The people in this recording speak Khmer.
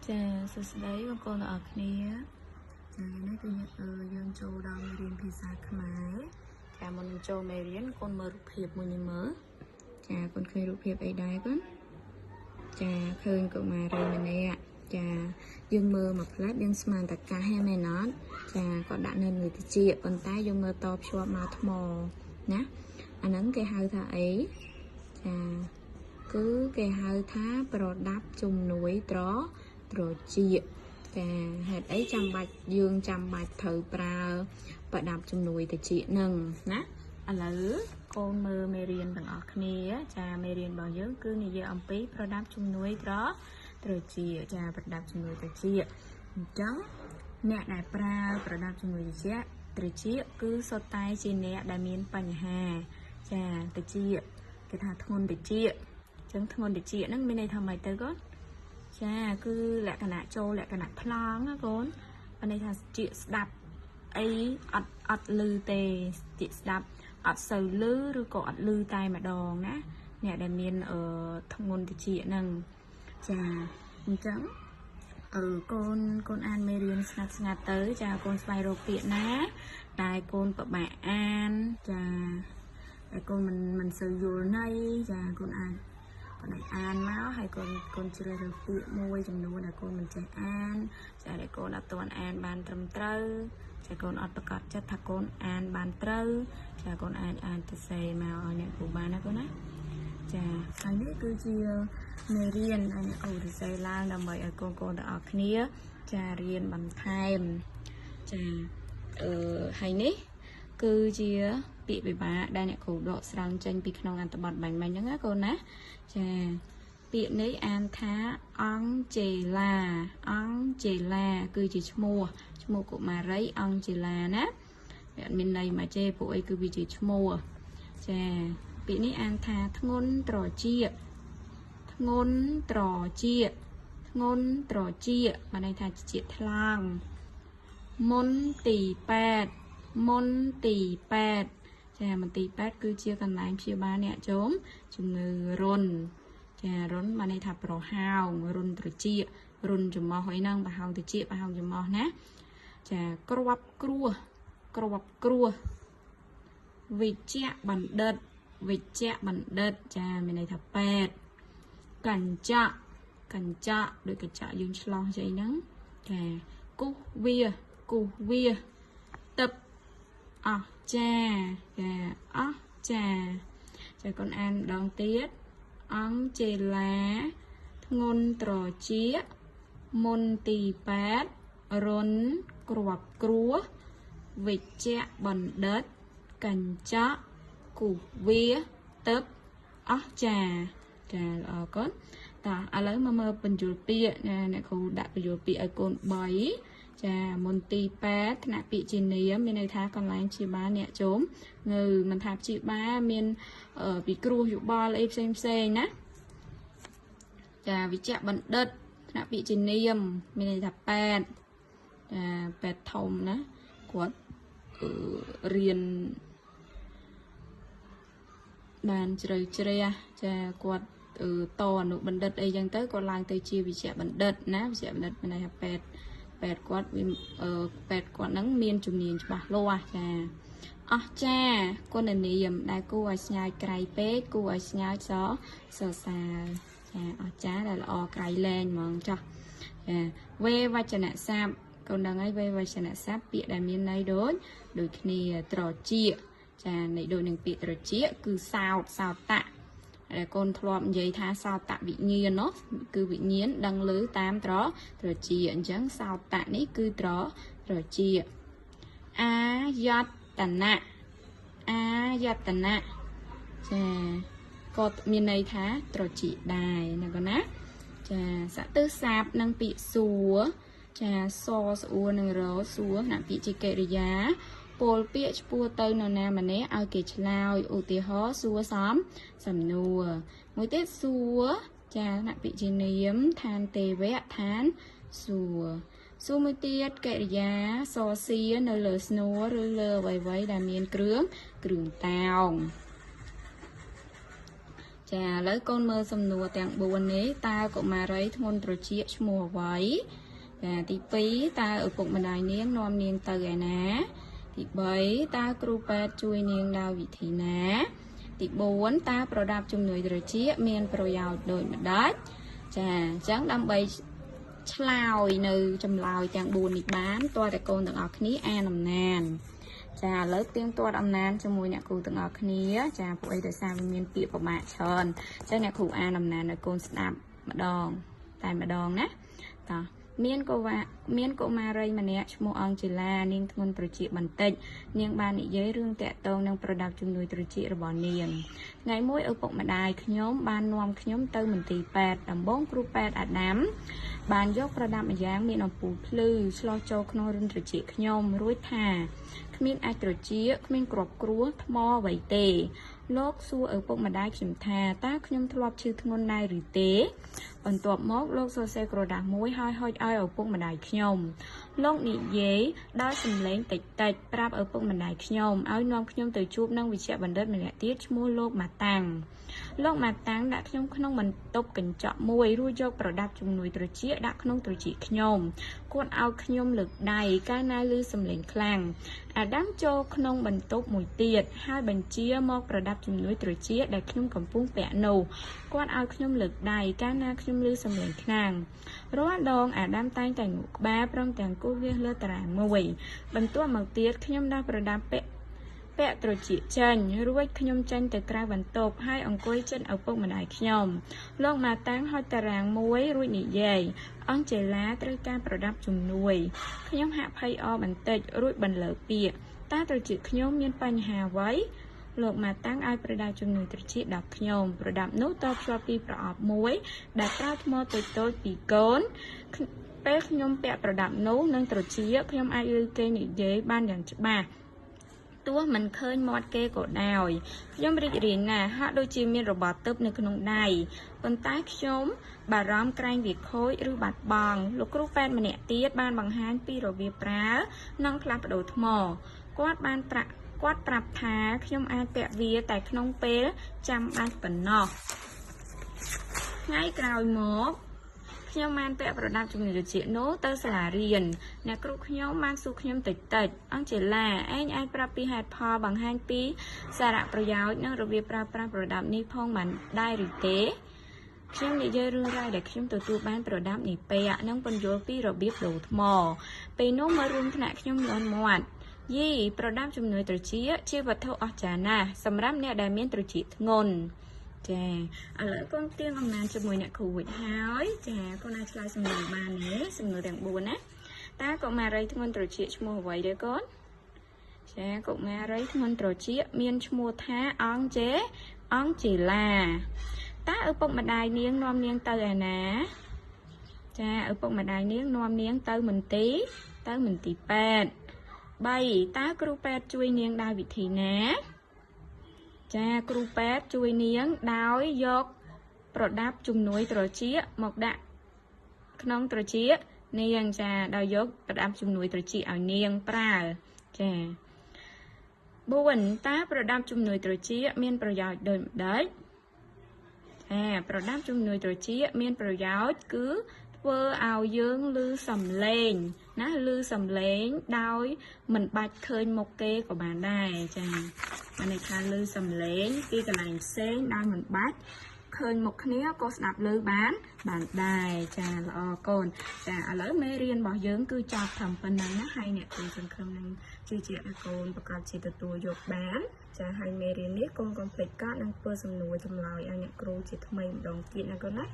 ចាសួស្តីបងប្អូនទាំងអស់គ្នាចានេះគឺយើងចូលដល់មេរៀនភាសាខ្មែរចាមុននឹងចូលមេរៀនកូនមើលរូបភាពមួយនេះមើលចាកូនឃើញរូបភាពអីដែរកូនចាឃើញកុមារីម្នាក់ចាយើងមើលមួយផ្លែតយើងស្មានតកាសហែមែនអត់ចាគាត់ដាក់នៅលើត្រចៀកប៉ុន្តែយើងមើលតភ្ជាប់មកថ្មណាអាហ្នឹងគេហៅថាអីចាគឺគេហៅថាប្រដាប់ជំនួយត្រចៀកចាហេតុអីចាំបាច់យើងចាំបាច់ត្រូវប្រើប្រដាប់ជំនួយត្រចៀកនឹងណាឥឡូវកូនមើលមេរៀនទាំងអស់គ្នាចាមេរៀនរបស់យើងគឺនិយាយអំពីប្រដាប់ជំនួយត្រចៀកចាប្រដាប់ជំនួយត្រចៀកអញ្ចឹងអ្នកដែលប្រើប្រដាប់ជំនួយត្រចៀកគឺសុទ្ធតែជាអ្នកដែលមានបញ្ហាចាត្រចៀកគេថាធ្ងន់ត្រចៀកអញ្ចឹងធ្ងន់ត្រចៀកហ្នឹងមានន័យថាម៉េចទៅកូនចាគឺលក្ខណៈចូលលក្ខណៈថ្លង់ណាកូនមានន័យថាជាស្ដាប់អីអត់ឮទេជាស្ដាប់អត់សូវឮឬក៏អត់ឮតែម្ដងណាអ្នកដែលមានធ្ងន់ត្រចៀកហ្នឹងចាអញ្ចឹងកូនអានមេរៀនស្ងាត់ស្ងាត់ទៅចាកូនស្វែងរកពាក្យណាតែកូនពិបាកអានចាតែកូនមិនសូវយល់ន័យចាកូនអាចអានមកហើយកូនជ្រើសរើសពាក្យមួយចំនួនដែលកូនមិនចេះអានចាដែលកូនអត់ទាន់អានបានត្រឹមត្រូវចាកូនអត់ប្រកាសចិត្តថាកូនអានបានត្រូវចាកូនអាចអានទៅសេមកឲ្យអ្នកគ្រូបានណាកូនណាចាហើយនេះគឺជាមេរៀនដែលអ្នកគ្រូសរសេរឡើងដើម្បីឲ្យកូនទាំងអស់គ្នាចារៀនបន្ថែមចាហើយនេះគឺជាពាក្យពិបាកដែលអ្នកគ្រូដកស្រង់ចេញពីក្នុងអត្ថបទបាញ់មិញហ្នឹងណាកូនណាចាពាក្យនេះអានថាអង្គចេឡាអង្គចេឡាគឺជាឈ្មោះកុមារីអង្គចេឡាណាវាអត់មានន័យមកទេពួកអីគឺវាជាឈ្មោះចាពាក្យនេះអានថាធ្ងន់ត្រចៀកធ្ងន់ត្រចៀកធ្ងន់ត្រចៀកបានន័យថាជាថ្លង់មន្ទីរពេទ្យមន្ទីរពេទ្យចាមន្ទីរពេទ្យគឺជាកន្លែងព្យាបាលអ្នកជំងឺរុនចារុនបានន័យថាប្រហោងរុនត្រចៀករុនច្រមុះអីហ្នឹងប្រហោងត្រចៀកប្រហោងច្រមុះណាចាក្របគ្រោះក្របគ្រោះវិជ្ជបណ្ឌិតវិជ្ជបណ្ឌិតចាមានន័យថាពេទ្យកញ្ចក់កញ្ចក់ដូចកញ្ចក់យើងឆ្លោះអីហ្នឹងចាគូសវាគូសវាទឹកអស់ចាចាអស់ចាចាកូនអានម្ដងទៀតអង្គចេឡាធ្ងន់ត្រចៀកមន្ទីរពេទ្យរុនក្របគ្រោះវិជ្ជបណ្ឌិតកញ្ចក់គូសវាទឹកអស់ចាចាល្អកូនតោះឥឡូវមកមើលបញ្យលពាក្យណាអ្នកគ្រូដាក់បញ្យលពាក្យឲ្យកូន3ចាមន្ទីរពេទ្យថ្នាក់ពាក្យជានាមមានន័យថាកន្លែងព្យាបាលអ្នកជំងឺមិនថាព្យាបាលមានពិគ្រោះយោបល់អីផ្សេងផ្សេងណាចាវិជ្ជបណ្ឌិតថ្នាក់ពាក្យជានាមមានន័យថាពេទ្យចាពេទ្យធំណាគាត់រៀនបានជ្រៅជ្រះចាគាត់តអនុបណ្ឌិតអីចឹងទៅគាត់ឡើងទៅជាវិជ្ជបណ្ឌិតណាវិជ្ជបណ្ឌិតមានន័យថាពេទ្យគាត់វាពេទ្យគាត់ហ្នឹងមានជំនាញច្បាស់លាស់ចាអស្ចារ្យគុណនាមដែលគួរឲ្យស្ញើចក្រៃពេកគួរឲ្យស្ញើចសរសើរចាអស្ចារ្យដែលល្អក្រៃលែងហ្មងចោះចាវេវចនៈស័ព្ទកូនដឹងហើយវេវចនៈស័ព្ទពាក្យដែលមានន័យដូចគ្នាត្រចៀកចាន័យដូចនឹងពាក្យត្រចៀកគឺសោតសោតៈដែលកូនធ្លាប់និយាយថាសោតវិញ្ញាណនោះគឺវិញ្ញាណដឹងឮតាមត្រចៀកអញ្ចឹងសោតៈនេះគឺត្រចៀកអាយតនៈអាយតនៈចាក៏មានន័យថាត្រចៀកដែរណាកូនណាចាសទិសាបនិងពាក្យសួរចាសស្អួរនិងរសួរណាពាក្យជាកិរិយាពលពាក្យឆ្ពោះទៅនរណាម្នាក់ឲ្យគេឆ្លើយឧទាហរណ៍សួរសំណួរមួយទៀតសួរចាណាពាក្យជានាមឋានទេវៈឋានសួរសួរមួយទៀតកិរិយាសរសៀនៅលើស្នួរឬលើអ្វីៗដែលមានគ្រឿងតោង ចាឥឡូវកូនមើលសំណួរទាំង4នេះតើកុមារីធ្ងន់ត្រចៀកឈ្មោះអ្វីចាទី2តើឪពុកម្ដាយនាងនាំនាងទៅឯណាទី3តើគ្រូពេទ្យជួយនាងដោយវិធីណាទី4តើប្រដាប់ជំនួយត្រចៀកមានប្រយោជន៍ដូចម្ដេចចាអញ្ចឹងដើម្បីឆ្លើយនៅចម្លើយទាំង4នេះបានតើតើកូនទាំងអស់គ្នាអានអំណានចាឥឡូវផ្ទៀងទាត់អំណានជាមួយអ្នកគ្រូទាំងអស់គ្នាចាពួកអីដោយសារវាមានពាក្យប្រមាថច្រើនអញ្ចឹងអ្នកគ្រូអានអំណានឲ្យកូនស្ដាប់ម្ដងតែម្ដងណាតោះមានកវ៉ាមានកុមារីម្នាក់ឈ្មោះអង្គជីឡានាងធ្ងន់ត្រចៀកបន្តិចនាងបាននិយាយរឿងតាក់ទងនឹងប្រដាប់ជំនួយត្រចៀករបស់នាងថ្ងៃមួយឪពុកម្ដាយខ្ញុំបាននាំខ្ញុំទៅមន្ទីរពេទ្យដំបូងគ្រូពេទ្យអាដាមបានយកប្រដាប់ម្យ៉ាងមានអំពូលភ្លឺឆ្លោះចូលក្នុងរន្ធត្រចៀកខ្ញុំរួចថាគ្មានអាចត្រចៀកគ្មានក្របគ្រោះថ្មអ្វីទេលោកសួរឪពុកម្ដាយខ្ញុំថាតើខ្ញុំធ្លាប់ឈឺធ្ងន់ដែរឬទេបន្ទាប់មកលោកសរសេរក្រដាសមួយហើយហុចឲ្យឪពុកម្ដាយខ្ញុំលោកនិយាយដោយសំឡេងតិចតិចប្រាប់ឪពុកម្ដាយខ្ញុំឲ្យនាំខ្ញុំទៅជួបនឹងវិជ្ជបណ្ឌិតម្នាក់ទៀតឈ្មោះលោកម៉ាតាំងលោកម៉ាតាំងដាក់ខ្ញុំក្នុងបន្ទប់កញ្ចក់មួយរួចយកប្រដាប់ជំនួយត្រចៀកដាក់ក្នុងត្រចៀកខ្ញុំគាត់ឲ្យខ្ញុំលើកដៃកាលណាឮសំឡេងខ្លាំងអាដាមចូលក្នុងបន្ទប់មួយទៀតហើយបញ្ជាមកប្រដាប់ជំនួយត្រចៀកដែលខ្ញុំកំពុងពាក់នោះគាត់ឲ្យខ្ញុំលើកដៃកាលណាខ្ញុំឮសំឡេងខ្លាំងរាល់ដងអាដាមតែងតែងក់ក្បាលព្រមទាំងគូសវាសលើតារាងមួយបន្ទាប់មកទៀតខ្ញុំដោះប្រដាប់ពាក់ត្រចៀកចេញរួចខ្ញុំចេញទៅក្រៅបន្ទប់ហើយអង្គុយជិតឪពុកម្ដាយខ្ញុំលោកម៉ាតាំងហុចតារាងមួយរួចនិយាយអង្គចេឡាត្រូវការប្រដាប់ជំនួយខ្ញុំហាក់ភ័យអបន្តិចរួចបន្លឺពាក្យតើត្រចៀកខ្ញុំមានបញ្ហាអ្វីលោកម៉ាតាំងឲ្យប្រដាប់ជំនួយត្រចៀកដល់ខ្ញុំប្រដាប់នោះតភ្ជាប់ពីប្រអប់មួយដែលប្រើថ្មតូចៗពីកូនពេលខ្ញុំពាក់ប្រដាប់នោះនឹងត្រចៀកខ្ញុំអាចឮគេនិយាយបានយ៉ាងច្បាស់ទោះមិនឃើញមាត់គេក៏ដោយខ្ញុំរីករាយណាស់ហាក់ដូចជាមានរបត់ទឹកនៅក្នុងដៃប៉ុន្តែខ្ញុំបារម្ភក្រែងវាខូចឬបាត់បង់លោកគ្រូពេទ្យម្នាក់ទៀតបានបង្ហាញពីរបៀបប្រើនិងផ្លាស់ប្ដូរថ្មគាត់បានប្រាប់ថាខ្ញុំអាចពាក់វាតែក្នុងពេលចាំបាច់ប៉ុណ្ណោះថ្ងៃក្រោយមកខ្ញុំបានពាក់ប្រដាប់ជំនួយត្រចៀកនោះទៅសាលារៀនអ្នកគ្រូខ្ញុំបានសួរខ្ញុំតិចតិចអង្គចេឡាឯងអាចប្រាប់ពីហេតុផលបង្ហាញពីសារៈប្រយោជន៍និងរបៀបប្រើប្រាស់ប្រដាប់នេះផងបានដែរឬទេខ្ញុំនិយាយរឿងរ៉ាវដែលខ្ញុំទទួលបានប្រដាប់នេះពាក់និងពន្យល់ពីរបៀបដូរថ្មពេលនោះមករួមថ្នាក់ខ្ញុំលាន់មាត់យីប្រដាប់ជំនួយត្រចៀកជាវត្ថុអស្ចារ្យណាស់សម្រាប់អ្នកដែលមានត្រចៀកធ្ងន់ចាឥឡូវកូនផ្ទៀងអំណានជាមួយអ្នកគ្រូរួចហើយចាកូនអាចឆ្លើយសំណួរបានទេសំណួរទាំង4ណាតើកុមារីធ្ងន់ត្រចៀកឈ្មោះអ្វីទេកូនចាកុមារីធ្ងន់ត្រចៀកមានឈ្មោះថាអង្គចេឡាតើឪពុកម្ដាយនាងនាំនាងទៅឯណាចាឪពុកម្ដាយនាងនាំនាងទៅមន្ទីរពេទ្យ3តើគ្រូពេទ្យជួយនាងដោយវិធីណាចាគ្រូពេទ្យជួយនាងដោយយកប្រដាប់ជំនួយត្រចៀកមកដាក់ក្នុងត្រចៀកនាងចាដោយយកប្រដាប់ជំនួយត្រចៀកឲ្យនាងប្រើចា4តើប្រដាប់ជំនួយត្រចៀកមានប្រយោជន៍ដូចម្ដេចចាប្រដាប់ជំនួយត្រចៀកមានប្រយោជន៍គឺធ្វើឲ្យយើងឮសំឡេងណាឮសំឡេងដោយមិនបាច់ឃើញមុខគេក៏បានដែរចាបានន័យថាឮសំឡេងពីកន្លែងផ្សេងដោយមិនបាច់ឃើញមុខគ្នាក៏ស្ដាប់ឮបានដែរចាល្អកូនចាឥឡូវមេរៀនរបស់យើងគឺចប់ត្រឹមប៉ុណ្ណឹងណាហើយអ្នកគ្រូសង្ឃឹមនឹងជឿជាក់ថាកូនប្រកាសជាទទួលយកបានចាហើយមេរៀននេះកូនកុំភ្លេចកត់និងធ្វើសំណួរចម្លើយឲ្យអ្នកគ្រូជាថ្មីម្ដងទៀតណាកូនណា